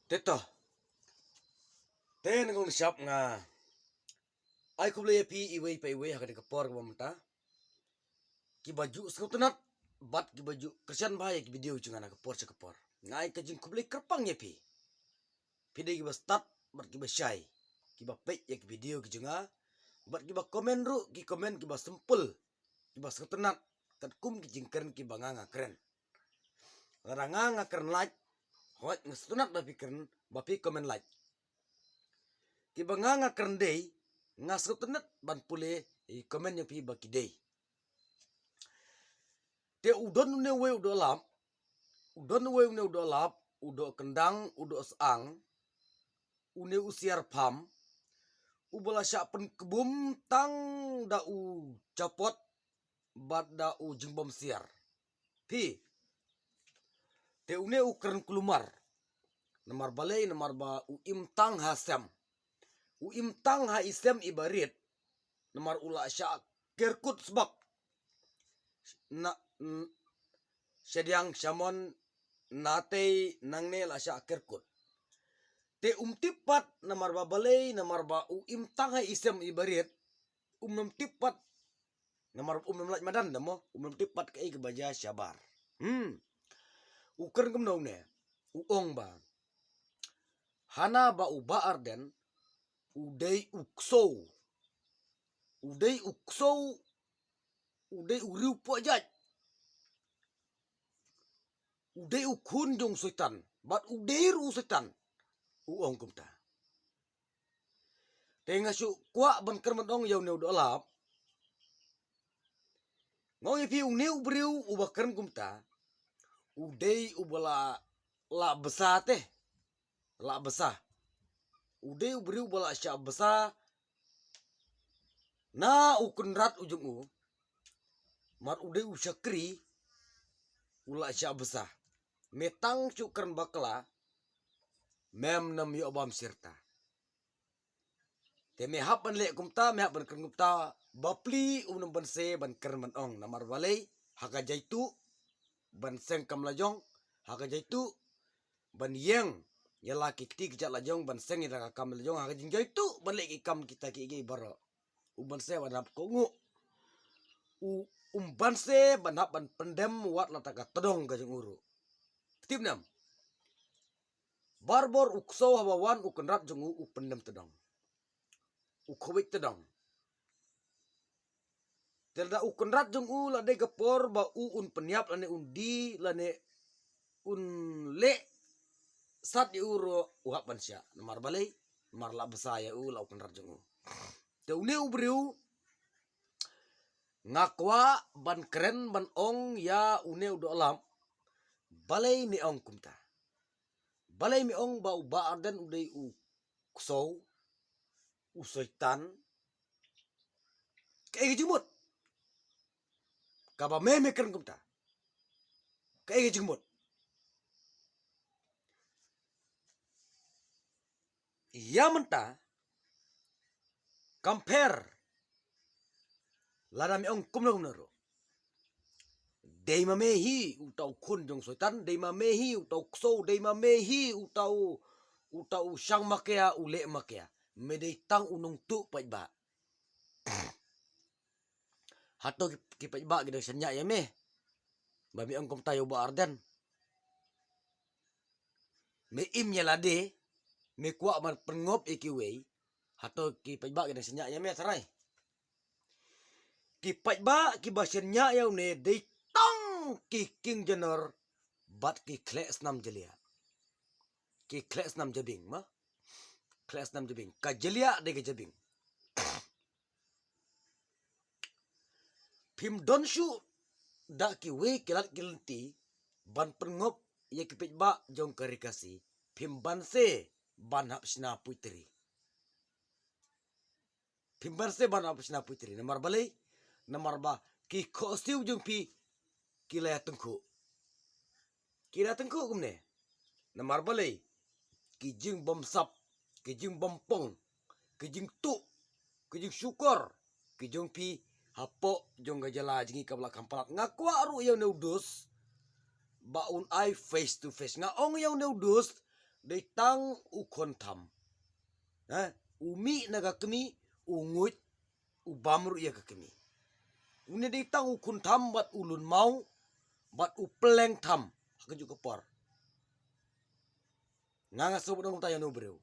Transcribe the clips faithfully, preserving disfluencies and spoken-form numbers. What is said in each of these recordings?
Te to. Te nangong shap nga ai khublei ïa phi iwei pa iwei ha kane ka por kaba mynta. Kiba ju sngewtynnat bad kiba ju kyrshan bha ïa ki video ki jong nga na ka por sha ka por. Nga ai ka jingkhublei kyrpang ïa phi. Phi dei kiba stad bad kiba shai kiba peit ïa ki video ki jong nga bad kiba comment ruh ki comment kiba simple kiba sngewtynnat katkum ki jingkren kiba nga nga kren. Lada nga nga kren lait, hooid nga sngewtynnat ba phi kren ba phi comment lait. Kiba nga nga kren dei nga sngewtynnat ban pule ïa ki comment ïa phi ba ki dei. Te u don une uwei u doh lap, u don uwei une u doh lap, u doh kyndang, u doh syang, une u siar pham, uba la shah pynkbum tang da u japot bad da u jingbym siar. Phi. Te une u kren kulmar. Namar balei, namar ba u im tang ha sem. U im tang ha i sem iba rit. Namar u la shah kerkut sbak. Na, n-, shadiang shamon natei nangne la shah kerkut. Te um tip pat namar ba balei, namar ba u im tang ha i sem iba rit. Um nym tip pat. Namar um nym lait madan da mo, um nym tip pat kaei kaba jia shabar. Hmm. U kren kumno une, u ong ba hana ba u Bah Ardent u dei u ksew. U dei u ksew, u dei u riewpoh jait. U dei u khun jong Soitan bad u dei ruh u Soitan. U ong kumta. Te nga shu kwah ban kren ban ong ïa une u doh lap. Nga ong ïa phi une u briew uba kren kumta u dei uba la, la bsa te. La bsa. U dei u briew uba la shah bsa na u kynrad u jong u. Mar u dei u shakri u la shah bsa. Me tang shu kren bakla mem nam ïoh bam sirta. Te me hap ban leh kumta, me hap ban kren kumta, bapli um nym ban se ban kren ban ong namar balei, ha ka jaitu ban seng kam la jong, ha ka jaitu ban ïeng ïa la ki kti ki jat la jong, ban seng ïa la ka kam la jong, ha ka jingjaitu ban leh ki kam kita ki ei baroh. Um ban se ban hap kohnguh. U, um ban se ban hap ban pyndem wat la ta ka tdong ka jong u ruh. Tip nem. Barabor u ksew haba wan u kynrad jong u u pyndem tdong. U khwit tdong. Te lada u kynrad jong u la dei ka por ba u un pynïap lane un die lane un leh sat ïa u ruh u hap ban shah. Namar balei? Namar la bsa ïa u la u kynrad jong u. Te une u briew nga kwah ban kren ban ong ïa une u doh lap. Balei me ong kumta? Balei me ong ba u Bah Ardent u dei u ksew, u soitan? Kaei ka jingmut? Kaba me me kren kumta. Kaei ka jingmut? Ïa mynta compare lada me ong kumno kumno ruh. Dei ma me hi uta u khun jong soitan, dei ma me hi uta u ksew, dei ma me hi uta u, uta u shang makia, u leh makia. Me dei tang u nongtuh paidbah. Hato ki, ki paidbah ki dang shaniah ïa me ba me ong kumta ïa u Bah Ardent? Me im ïa lade, me kwah ban pynngop ïa kiwei. Hato ki paidbah ki dang shaniah ïa me trai? Ki paidbah kiba shaniah ïa une dei tang ki king janor bad ki khleh snam jylliew. Ki khleh snam jabieng ma. Khleh snam jabieng. Ka jylliew dei ka jabieng. Phim don shuh da kiwei ki lad ki lynti ban pynngop ïa ki paidbah jong ka Ri Khasi. Phim ban se ban hap shna puitri. Phim ban se ban hap shna puitri. Namar balei? Namar ba ki khohsiew jong phi ki la ïa tyngkhuh. Ki la ïa tyngkhuh kumne. Namar balei? Ki jingbamsap, ki jingbam pong, ki jingtuh, ki jingshukor ki jong phi hapoh jong ka jylla jong ngi kaba la kham palat. Nga kwah ruh ïa une u Dus ba un ai face to face. Nga ong ïa une u Dus dei tang u khun tham. Ha? U mih na ka kmie, u nguid, u bam ruh ïa ka kmie. Une dei tang u khun tham bad u lun maw, bad u pleng tham. Ha kajuh ka por. Nga nga sngewbha ban ong kumta ïa une u briew.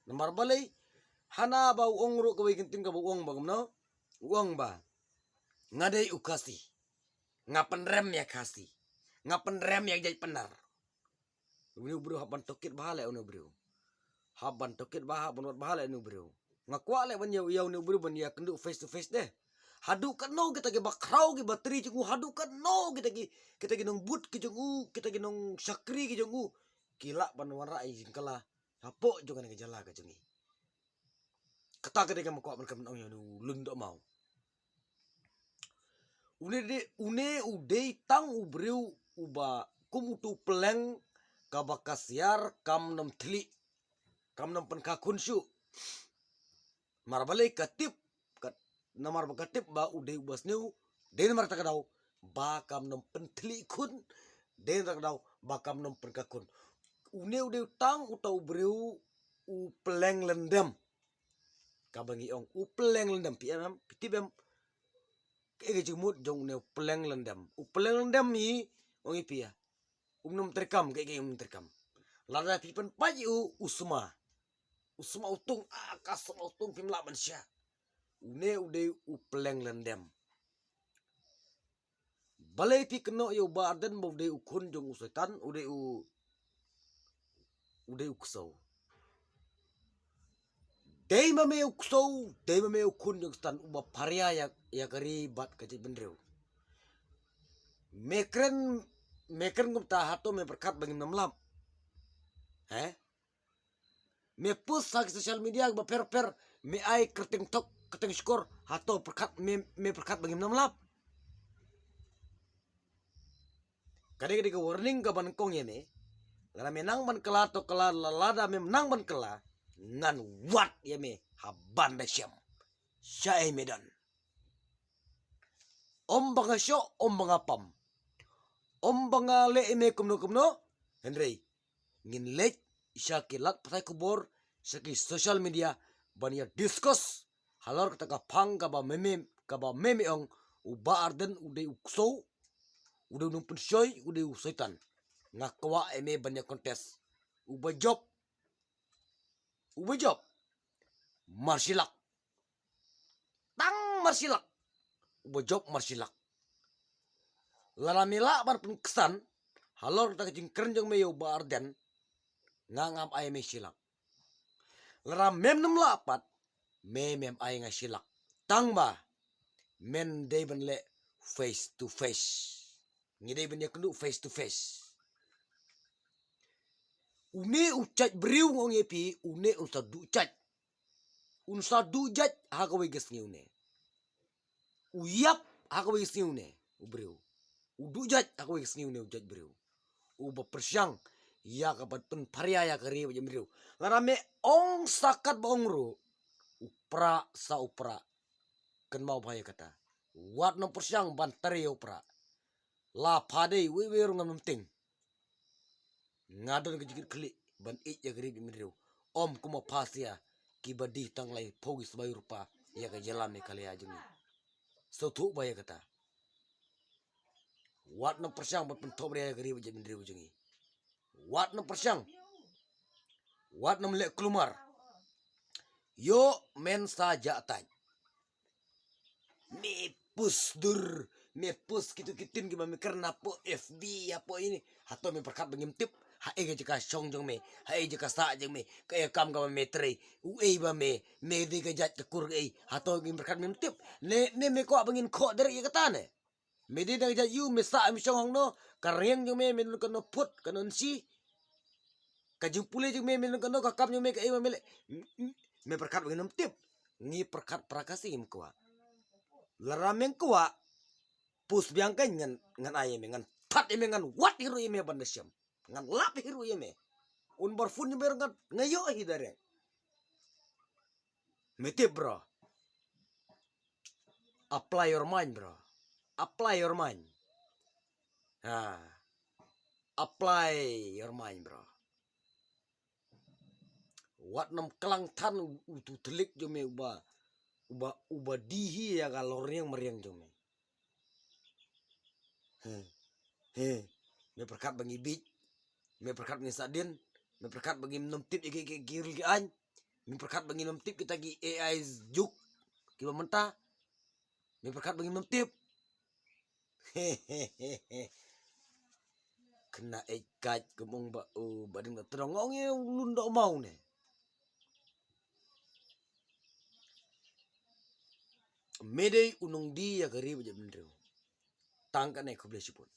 Namar balei, hana ba u ong ruh kawei ka ktien kaba u ong ba kumno? U ong ba, nga dei u Khasi. Nga pynrem ïa Khasi. Nga pynrem ïa ka jaitbynriew. Une u briew hap ban tohkit bha leh une u briew. Hap ban tohkit bha, hap ban wad bha leh une u briew. Nga kwah leh ban ïa, ïa une u briew ban ïakynduh face to face de. Haduh katno kita kiba khraw kiba tri jong u, haduh katno kita ki, kita ki nongbud ki jong u, kita ki nongshakri ki jong u, ki lah ban wanrah ïa ka jingkylla hapoh jong kane ka jylla ka jong ngi. Kata ka dei kaba nga kwah ban kren ong ïa une u Lun Dohmaw. Une dei, une u dei tang u briew uba kum uto u pleng kaba ka siar kam nym thylli, kam nym pynkha khun shuh. Namar balei ka tip, ka, namar ba ka tip ba u dei uba sniew, dei namar kata ka daw ba kam nym pynthylli khun, dei namar kata ka daw ba kam nym pynkha khun. Une u dei tang uto u briew u pleng lyndem. Kaba ngi ong u pleng lyndem, phi em em, phi tip em. Kaei ka jingmut jong une u pleng lyndem? U pleng lyndem hi, ong ïa phi ïa, um nym treikam, kaei kaei um nym treikam. Lada phi pynpait ïa u, u sma. U sma u tung, ah, ka sma u tung, phim lah ban shah. Une u dei u pleng lyndem. Balei phi kynnoh ïa u Bah Ardent ba u dei u khun jong u Soitan, u dei u, u dei u ksew? Dei ma me u ksew, dei ma me u khun jong u Soitan uba pharia ïa, ïa ka ri bad ka jaitbynriew. Me kren, me kren kumta, hato me pyrkhat ba ngim nym lap? He? Me post ha ki social media ba pher pher, me ai kyrteng thok, kyrteng shkor, hato pyrkhat, me, me pyrkhat ba ngim nym lap? Ka dei, ka dei ka warning kaba nyngkong ïa me. Lada me nang ban kylla to kylla, la, lada mem nang ban kylla, ngan wad ïa me ha ban da shem. Shaei me don? Ym ba nga shoh, ym ba nga pam, ym ba nga leh ïa me kumno kumno, hynrei ngin leit sha ki lad pathai khubor, sha ki social media, ban ïa discuss halor kata ka phang kaba me, me, kaba me, me ong u Bah Ardent u dei u ksew, u dei u nongpynshoi, u dei u Soitan. Nga kwah ïa me ban ïa contest. Uba jop, uba jop, marshilak. Tang marshilak. Uba jop, marshilak. Lada me lah ban pynksan halor kata ka jingkren jong me ïa u Bah Ardent, nga ngam ai me shilak. Lada mem nym lah pat, me mem ai nga shilak. Tang ba men dei ban leh face to face. Ngi dei ban ïakynduh face to face. Une u jait briew, nga ong ïa phi, une un sa duh jait. Un sa duh jait ha kawei ka sngi une. U ïap ha kawei ka sngi une u briew. U duh jait ha kawei ka sngi une u jait briew. Uba pyrshang ïa ka ban pynpharia ïa ka ri bad jaitbynriew. Lada me ong sa katba ong ruh, u prah sa u prah. Kynmaw bha ïa kata. Wat nym pyrshang ban trei ïa u prah. La pha dei, wei wei ruh ngam nym tieng. Nga don ka jingkitkhlieh ban ïeit ïa ka ri bad jaitbynriew. Ym kum ma pha sia kiba die tang laiphew ki sbai rupa ïa ka jylla Meghalaya jong ngi. Sngewthuh bha ïa kata. Wat nym pyrshang ban pynthohbria ïa ka ri bad jaitbynriew jong ngi. Wat nym pyrshang. Wat nym leh kulmar. Ïoh men sa jah tait. Me post dur, me post kito ki ktien kiba me kren hapoh F B, hapoh ini. Hato me pyrkhat ba ngim tip? Haei ka jaka shong jong me, haei jaka sah jong me, kaei ka kam kaba me trei, uei ba me, me dei ka jait ka kur kaei? Hato ngim pyrkhat, ngim tip? Ne, ne me kwah ba ngin khoh direct ïa kata ne? Me dei na ka jait aïu, me sah, me shong hangno, ka ryngiang jong me, me don katno phut, katno inshi, ka jingpule jong me, me don katno, ka kam jong me, kaei ba me leh? M-, m-, me pyrkhat ba ngin ym tip? Ngi pyrkhat pra Khasi ngim kwah. Lada me kwah, post biang, kan ngan, ngan ai ïa me, ngan that ïa me, ngan wad hi ruh ïa me ban da shem. Ngan lap hi ruh ïa me. Un bar phone ïa me ruh ngan, nga ïoh hi direct. Me tip, bro. Apply your mind, bro. Apply your mind. Ha. Apply your mind, bro. Wat nym klang than u, u tu thlik jong me uba, uba, uba die hi ïa ka longriang mariang jong me. He. He. Me pyrkhat ba ngi bieit. Me pyrkhat ba ngi sahdien. Me pyrkhat ba ngim nym tip ïa ki, ki, ki rul ki aiñ. Me pyrkhat ba ngim nym tip kita ki A I juk kiba mynta. Me pyrkhat ba ngim nym tip. Khynnah ïeit kait kum ong ba u Bah Ding Bah Tyrong, ong ïa u lun doh maw ne. Me dei u nongdie ïa ka ri bad jaitbynriew. Tang kane, khublei shibun.